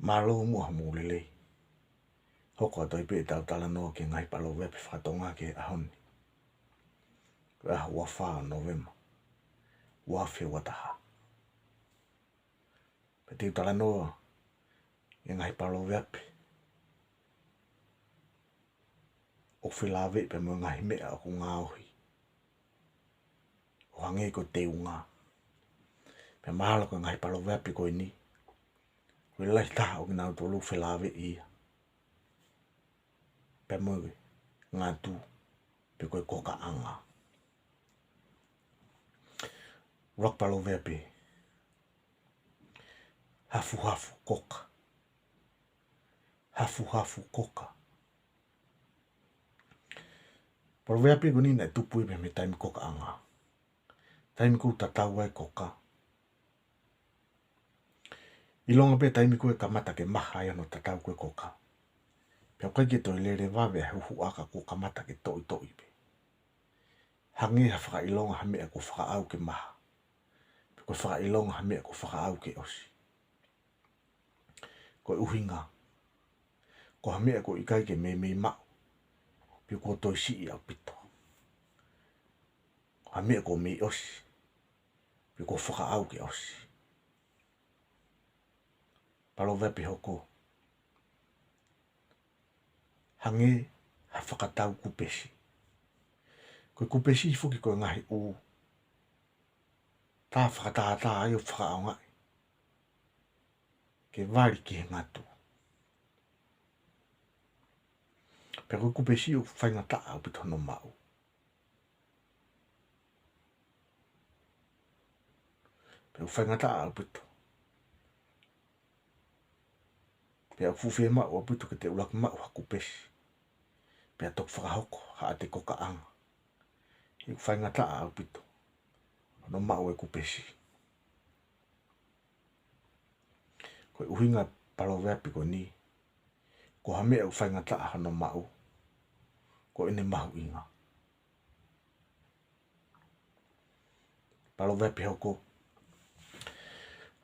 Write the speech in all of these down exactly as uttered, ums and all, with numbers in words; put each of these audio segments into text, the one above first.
Mālō muʻa hoʻomou lelei. Hoko atu ai pē ʻetau talanoa ki he ngaahi paloveape fakatonga ki he ʻaho ni. Ko e ʻaho ua fā Nōvema, ua afe ua taha. Pea te u talanoa ki he ngaahi paloveape ʻoku felāveʻi pea mo e ngaahi meʻa ʻoku ngaohi, ʻo hangē ko e teunga. Pea mahalo ko e ngaahi paloveape ko eni, ko e lahi taha ʻo kinautolu ʻoku felāveʻi ia pea mo e ngatu, pe ko e kokaʻanga. ʻUluaki paloveape: hafuhafu koka. Hafuhafu koka. Paloveape ko eni naʻe tupu ia pē mei he taimi kokaʻanga. Taimi ʻoku tatau ai e koka. ʻIlonga pē taimi ko ē ʻe kamata ke maha ai hono tatau ko ē e koka, pea ʻoku ʻikai ke toe lele vave ʻa e huhuʻa ka kuo kamata ke toʻitoʻi pē. Hangē ha fakaʻilonga ha meʻa kuo fakaʻau ke maha, pe ko e fakaʻilonga ha meʻa kuo fakaʻau ke ʻosi. Ko e ʻuhinga, ko ha meʻa ʻoku ʻikai ke meimei maʻu, pe kuo toe siʻi ʻaupito. Ko ha meʻa kuo mei ʻosi, pe kuo fakaʻau ke ʻosi. Paloveape hoko: hangē ha fakatau kupesi. Ko e kupesi foki ko e ngaahi ʻū tā fakatātā ia ʻoku fakaʻaongaʻi ke vali ki he ngatu. Pea ko e kupesi ʻoku faingataʻa ʻaupito hono maʻu. Pea ʻoku faingataʻa ʻaupito. Pea ʻoku fuʻu fiemaʻu ʻaupito ke te ʻuluaki maʻu ha kupesi, pea toki fakahoko haʻate kokaʻanga. He ʻoku faingataʻa ʻaupito hono maʻu e kupesi. Ko e ʻuhinga e paloveape ko eni, ko ha meʻa ʻoku faingataʻa hono maʻu, ko ʻene mahuʻinga. Paloveape hoko: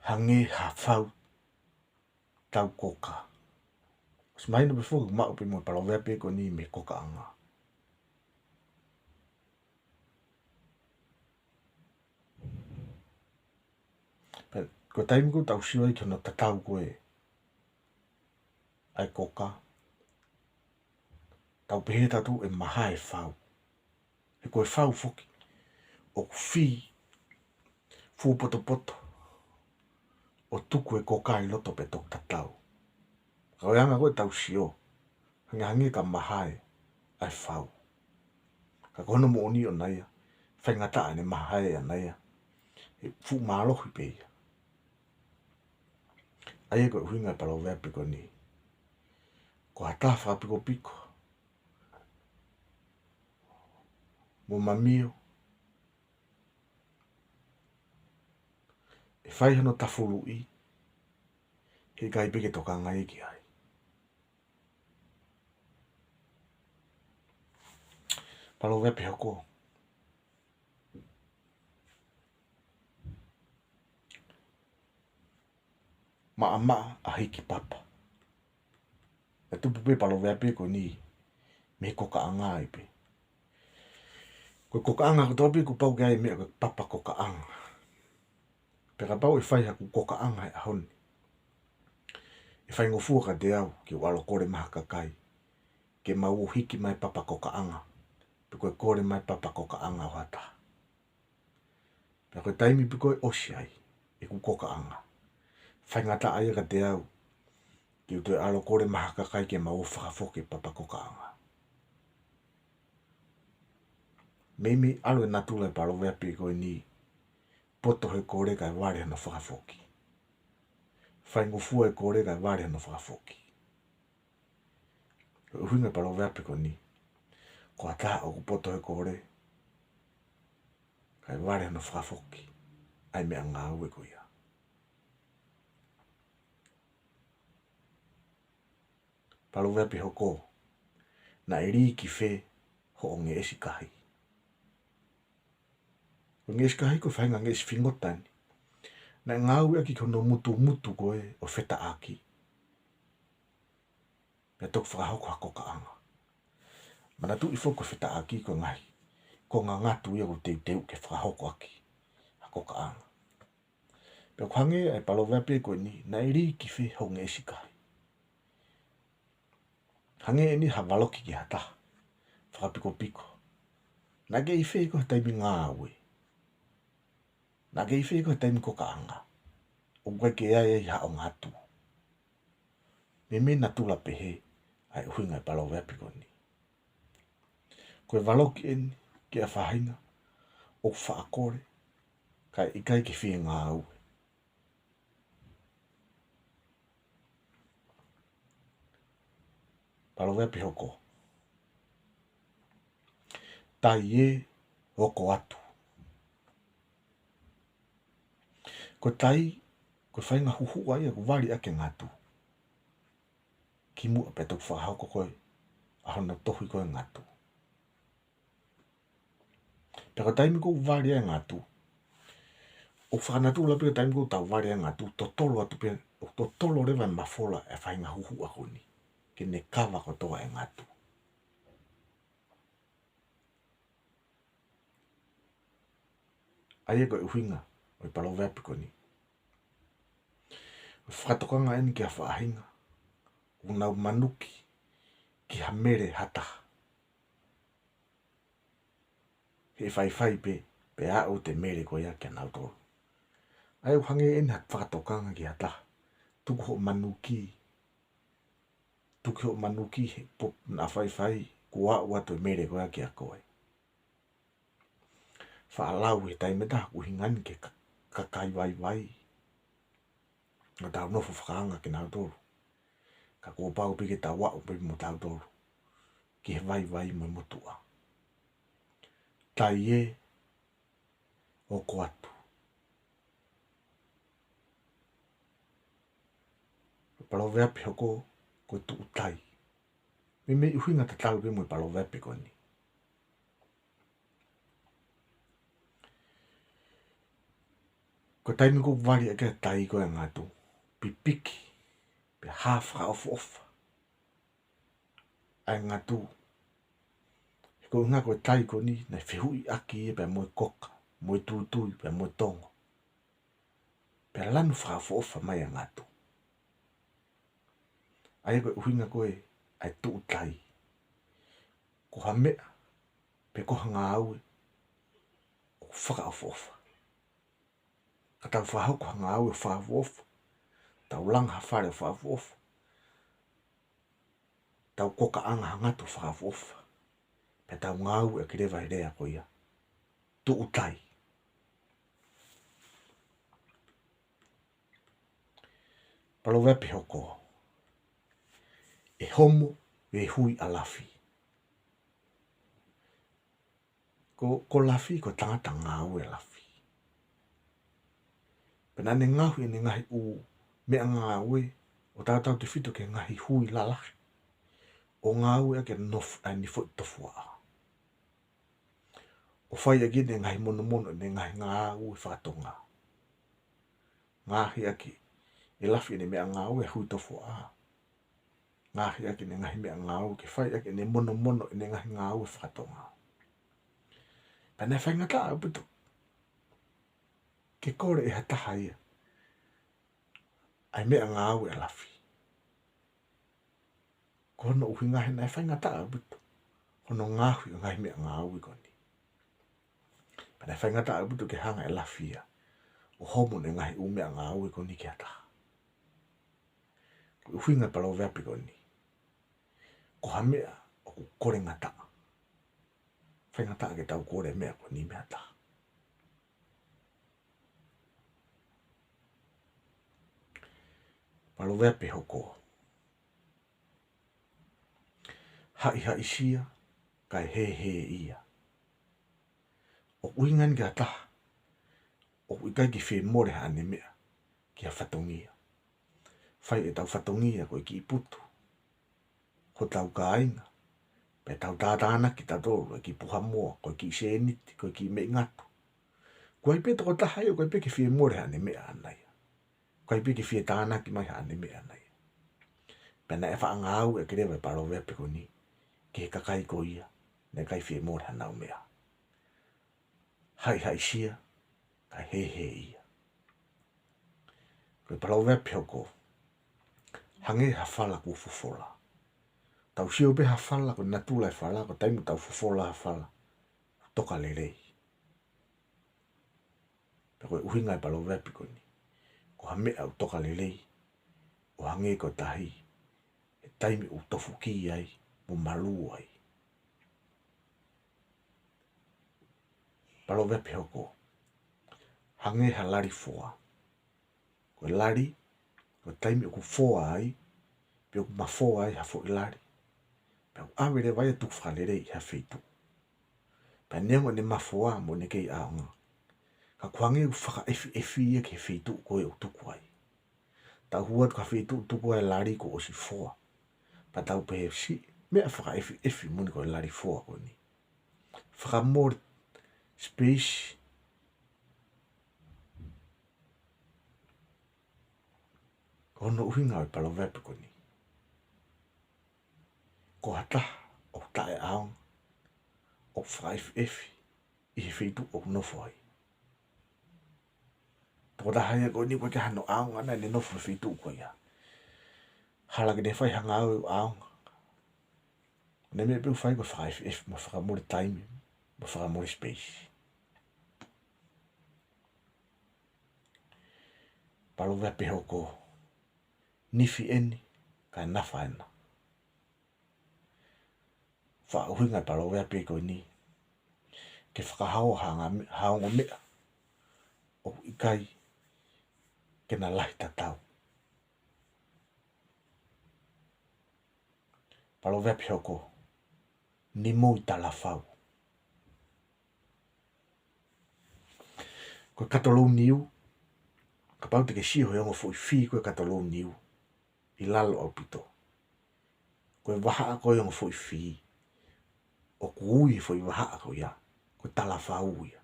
hangē ha fau tau koka. ʻOsi mahino pē foki ʻoku maʻu pē mo e paloveape ko eni mei he kokaʻanga. Pea ko e taimi ʻoku tau sio ai ki hono tatau ko ē ʻa e koka, tau pehē tautolu ʻe maha e fau. He ko e fau foki ʻoku fī fuopotopoto ʻo tuku e koka ʻi loto pea toki tatau. Ka ko e anga ko ē ʻetau sio, hangē hangē ka maha ʻa e fau. Ka ko hono moʻoni ʻona ia, faingataʻa ʻene maha ʻana ia, he fuʻu mālohi pē ia. ʻA ia ko e ʻuhinga e paloveape ko eni, ko ha taha fakapikopiko mo mamio, ʻe fai hono tafuluʻi, he ʻikai pē ke tokanga ia ki ai. Paloveape hoko: maʻamaʻa ʻa hiki papa. ʻE tupu pē paloveape ko eni mei he kokaʻanga ai pē. Ko e kokaʻanga kotoa pē kuo pau ke ʻi ai e meʻa ko e papa kokaʻanga. Pea kapau ʻe fai haku kokaʻanga he ʻaho ni, ʻe faingofua kiate au ke u ʻalu ʻo kole mai ha kakai ke mau ō ʻo hiki mai papa kokaʻanga, pe ko e kole mai papa kokaʻanga ʻo ha taha. Pea ko e taimi pē ko ē ʻosi ai ʻeku kokaʻanga, faingataʻa ia kiate au ke u toe ʻalu ʻo kole mai ha kakai ke mau ō ʻo fakafoki e papa kokaʻanga. Meimei ʻalu e natula e paloveape ko eni, poto he kole kae vale hono fakafoki. Faingofua e kole kae vale hono fakafoki. Ko e ʻuhinga e paloveape ko eni, ko ha taha ʻoku poto he kole kae vale hono fakafoki ʻa e meʻangāue ko ia. Paloveape hoko: naʻe lī ki fē hoʻo ngeʻesi kahi? Ko e ngeʻesi kahi ko e faʻahinga ngeʻesi fingota eni. Naʻe ngāueʻaki ki hono mutumutu ko ē ʻo fetaʻaki. pea toki fakahoko ha kokaʻanga. Manatuʻi foki ko e fetaʻaki ko e ngaahi konga ngatu ia ʻoku teuteu ke fakahoko ʻaki ha kokaʻanga. Pea ʻoku hangē ʻa e paloveape ko eni, naʻe lī ki fē hoʻo ngeʻesi kai. Hangē eni ha valoki ki ha taha, fakapikopiko. Naʻa ke ʻi fē koe he taimi ngāue? Naʻa ke ʻi fē koe he taimi kokaʻanga? ʻOku ʻikai ke ʻi ai haʻo ngatu. Meimei natula pehē ʻa e ʻuhinga ʻa e paloveape ko eni. Ko e valoki eni ki ha faʻahinga ʻoku faʻa kole kae ʻikai ke fie ngāue. Paloveape hoko: Tai ē, hoko atu. Ko e tai, ko e faʻahinga huhuʻa ia ʻoku vali ʻaki e ngatu. Kimuʻa pea toki fakahoko ko ē ʻa hono tohi ko ē ngatu. Pea ko e taimi ʻoku vali ai e ngatu, ʻoku fakanatula pē ko e taimi ʻoku tau vali ai e ngatu, totolo atu pē, ʻoku totolo leva e mafola e faʻahinga huhuʻa ko eni ke ne kava kotoa e ngatu. ʻA ia ko e ʻuhinga ʻo e paloveape ko eni. Ko e fakatokanga eni ki ha faʻahinga ʻoku nau manuki ki ha mele ha taha. He faifai pē, pea aʻu atu e mele ko ia kia nautolu. ʻA ia ʻoku hangē eni ha fakatokanga ki ha taha. Tuku hoʻo manuki, tuku hoʻo manuki he pō naʻa faifai, kuo aʻu atu e mele ko ia kia koe. Faʻa lau he taimi ʻe taha ʻoku ʻuhinga eni ki he ka-, kakai vaivai. Ka tau nofo fakaanga kia nautolu. Ka kuo pau pē ke tau aʻu pē mo tautolu ki he vaivai mo e motuʻa. Tai ē, hoko atu. Paloveape hoko: Ko e tuʻu tai. Meimei ʻuhinga tatau pē mo e paloveape ko eni. Ko e taimi ʻoku vali ʻaki e tai ko ē e ngatu, pipiki, pea hā fakaʻofoʻofa ʻa e ngatu. He ko e ʻuhinga ko e tai ko eni naʻe fehuʻi ʻaki ia pea mo e koka, mo e tuitui, pea mo e tongo. Pea lanu fakaʻofoʻofa mai e ngatu. ʻA ia ko e ʻuhinga ko ē ʻa e tuʻu tai. Ko ha meʻa, pe ko ha ngāue ʻoku fakaʻofoʻofa. Ka tau fakahoko ha ngāue ʻoku fakaʻofoʻofa, tau langa ha fale ʻoku fakaʻofoʻofa, tau kokaʻanga ha ngatu ʻoku fakaʻofoʻofa, pea tau ngāueʻaki leva e lea ko ia, tuʻu tai. Paloveape hoko: ʻE homo e hui ʻa Lafi. Ko, ko Lafi, ko e tangata ngāue ʻa Lafi. Pea naʻa ne ngaohi ʻene ngaahi ʻū meʻangāue ʻo tautautefito ki he ngaahi hui lalahi, ʻo ngāueʻaki e nof-, ʻa ʻene foʻi tofuaʻa, ʻo fai ʻaki ʻene ngaahi monomono, ʻene ngaahi ngāue fakatonga. Ngaohi ʻaki ʻe Lafi ʻene meʻangāue ʻa e hui tofuaʻa. Ngaohi ʻaki ʻene ngaahi meʻangāue ke fai ʻaki ʻene monomono, ʻene ngaahi ngāue fakatonga. Pea naʻe faingataʻa ʻaupito ke kole ʻe ha taha ia ʻa e meʻangāue ʻa Lafi. Ko hono ʻuhinga he naʻe faingataʻa ʻaupito hono ngaohi ʻo e ngaahi meʻangāue ko eni. Pea naʻe faingataʻa ʻaupito ke hanga ʻe Lafi ia ʻo homo ʻene ngaahi ʻū meʻangāue ko eni ki ha taha. Ko e ʻuhinga e paloveape ko eni, ko ha meʻa ʻoku kole ngataʻa. Faingataʻa ke tau kole e meʻa ko eni mei ha taha. Paloveape hoko: Haʻihaʻisia kae hēhēʻia. ʻOku ʻuhinga eni ki ha taha ʻoku ʻikai ke fie mole haʻane meʻa ki ha fatongia. Fai ʻetau fatongia ko e kiʻi putu hotau kāinga, pea tau tātānaki tautolu e kiʻi puha moa, ko e kiʻi sēniti, ko e kiʻi meʻi ngatu. ʻOku ʻi ai pē tokotaha ia ʻoku ʻikai pē ke fie mole haʻane meʻa ʻaʻana ia. ʻOku ʻikai pē ke fie tānaki mai haʻane meʻa ʻaʻana ia. Pea naʻe faʻa ngāueʻaki leva e paloveape ko eni ki he kakai ko ia naʻe ʻikai fie mole hanau meʻa. Haʻihaʻisia, kae heheia. Ko e paloveape hoko: Hangē ha fala kuo fofola. Tau sio pē ha fala, ko e natula e fala, ko e taimi ʻoku tau fofola ha fala, toka lelei. Pea ko e ʻuhinga e paloveape ko eni, ko ha meʻa ʻoku toka lelei, ʻo hangē ko e tahi, he taimi ʻoku tofu ki ai mo malū ai. Paloveape hoko: Hangē ha lali foa. Ko e lali, ko e taimi ʻoku foa ai, pe ʻoku mafoa ai ha foʻi lali, pea ʻoku ʻave leva ia ʻo tuku fakalelei ʻi ha feituʻu. Pea neongo ʻene mafoa mo ʻene kei ʻaonga, ka ʻoku hangē ʻoku fakaʻefiʻefi ia ki he feituʻu ko ē ʻoku tuku ai. Tau hū atu ki ha feituʻu ʻoku tuku ai e lali kuo ʻosi foa, pea tau pehē, siʻi meʻa fakaʻefiʻefi moʻoni ko e lali foa ko eni. Fakamole space. Ko hono ʻuhinga ʻo e paloveape ko eni, ko ha taha ʻoku taʻeʻaonga, ʻoku fakaʻefiʻefi ʻi he feituʻu ʻoku nofo ai. Tokotaha ia ko eni ʻoku ʻikai ke ʻi ai hano ʻaonga, naʻa ne nofo he feituʻu ko ia. Hala ke ne fai ha ngāue ʻo ʻaonga. Ko ʻene meʻa pē ʻoku fai ko e fakaʻefiʻefi mo fakamole taimi, mo fakamole space. Paloveape hoko: Nifi eni, kae nafa ena. Fakaʻuhinga e paloveape ko eni, ke fakahaoa ha ongo me-, ha ongo meʻa ʻoku ʻikai ke na lahi tatau. Paloveape hoko: Nimo ʻi talafau. Ko e kato louniu, kapau te ke sio he ongo foʻi fī ko ē ʻo e kato louniu ʻi lalo ʻaupito, ko e vahaʻa ko ē ʻo e ongo foʻi fī, ʻoku ui e foʻi vahaʻa ko ia ko e talafau ia.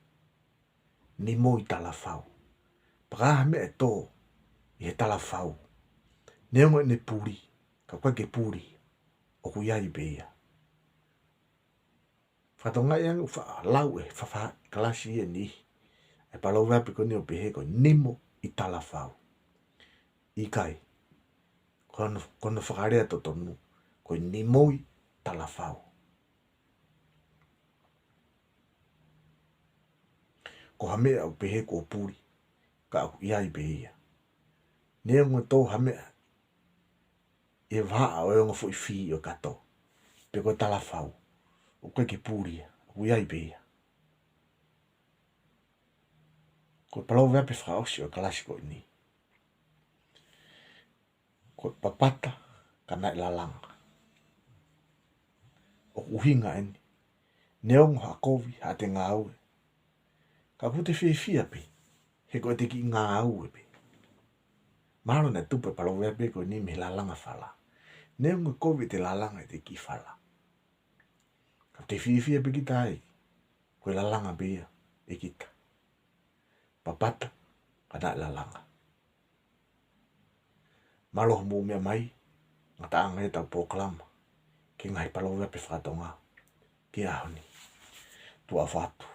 Nimo ʻi talafau. Pea ka ʻi ai ha meʻa ʻe tō ʻi he talafau, neongo ʻene puli, ka ʻoku ʻikai ke puli, ʻoku ʻi ai pē ia. Fakatokangaʻi ange ʻoku faʻa lau ʻe he faʻahi kalasi ʻe niʻihi e paloveape ko eni ʻo pehē ko e nimo ʻi talafau. ʻIkai. Ko hono, ko hono fakalea totonu, ko e nimo ʻi talafau. Ko ha meʻa ʻoku pehē kuo puli, ka ʻoku ʻi ai pē ia. Neongo ʻe tō ha meʻa ʻi he vahaʻa ʻo e ongo foʻi fī ʻo e kato, pe ko e talafau, ʻoku ʻikai ke puli ia, ʻoku ʻi ai pē ia. Ko e paloveape fakaʻosi ʻo e kalasi ko eni, ko e papata ka naʻe lalanga. ʻOku ʻuhinga eni, neongo haʻate kovi, haʻate ngāue, ka ʻoku te fiefia pē, he ko ʻete kiʻi ngāue pē. Mahalo naʻe tupu e paloveape ko eni mei he lalanga fala. Neongo e kovi ʻete lalanga ʻete kiʻi fala, ka ʻoku te fiefia pē kita ai, ko e lalanga pē ia ʻe kita. Papata ka naʻe lalanga. Mālō hoʻomou meʻa mai, ngataʻanga ia ʻetau polokalama ki he ngaahi paloveape faka-Tonga ki he ʻaho ni. Tuʻa ʻofa atu.